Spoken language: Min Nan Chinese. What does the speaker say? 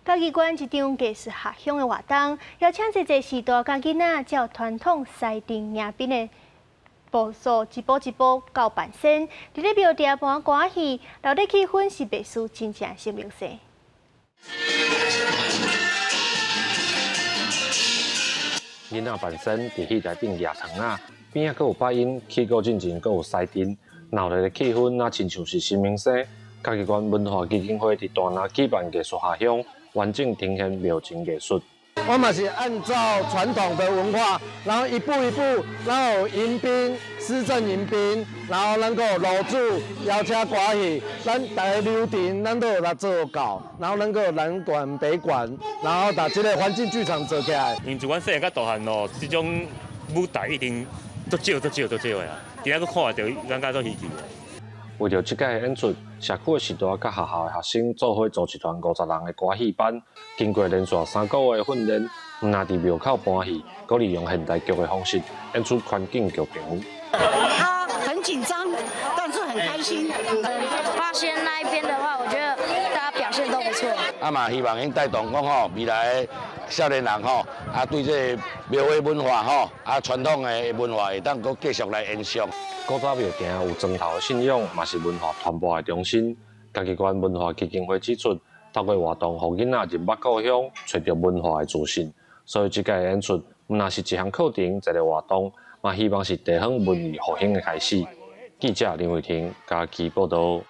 嘉義縣一場藝術下鄉的活動，邀請濟濟序大佮囡仔，照傳統獅陣迎賓的步數，一步一步到半仙，佇咧廟埕搬歌戲，熱鬧氣氛是袂輸真正神明祭。囡仔扮仙佇戲台頂蜈糖仔，邊仔閣有八音，起鼓進前閣有獅陣，鬧熱的氣氛若親像是神明祭。嘉義縣文化基金會佇大林舉辦藝術下鄉，完整呈現廟前藝術。我們是按照傳統的文化，然後一步一步，然後迎賓、獅陣迎賓，然後能夠樓主邀請歌戲，咱逐个流程咱都有來做到，然後能夠南館北館，然後把這個環境劇場做起來。因為自阮細漢到大漢哦，這種舞台一定足少、足少、足少的啊，今仔閣看著，感覺足稀奇的。為著這屆的演出，社區的序大佮學校的學生做伙組一團50人的歌戲班，經過連續3個月的訓練，毋但佇廟口搬戲，閣利用現代劇的方式演出環境劇場。他很緊張，但是很開心。八仙那一邊的話，我覺得大家表現都不錯。啊嘛，希望𪜶帶動講吼，未來的少年人吼，啊對這个廟會文化吼，啊傳統的文化會當閣繼續來延續。古早廟埕有磚頭的信仰，嘛是文化傳播的中心。嘉義縣文化基金會指出，透過活動，予囡仔認捌故鄉，揣著文化的自信。所以這屆演出，毋但是一項課程，一个活動，嘛希望是地方文藝復興的開始。記者林慧婷嘉義報導。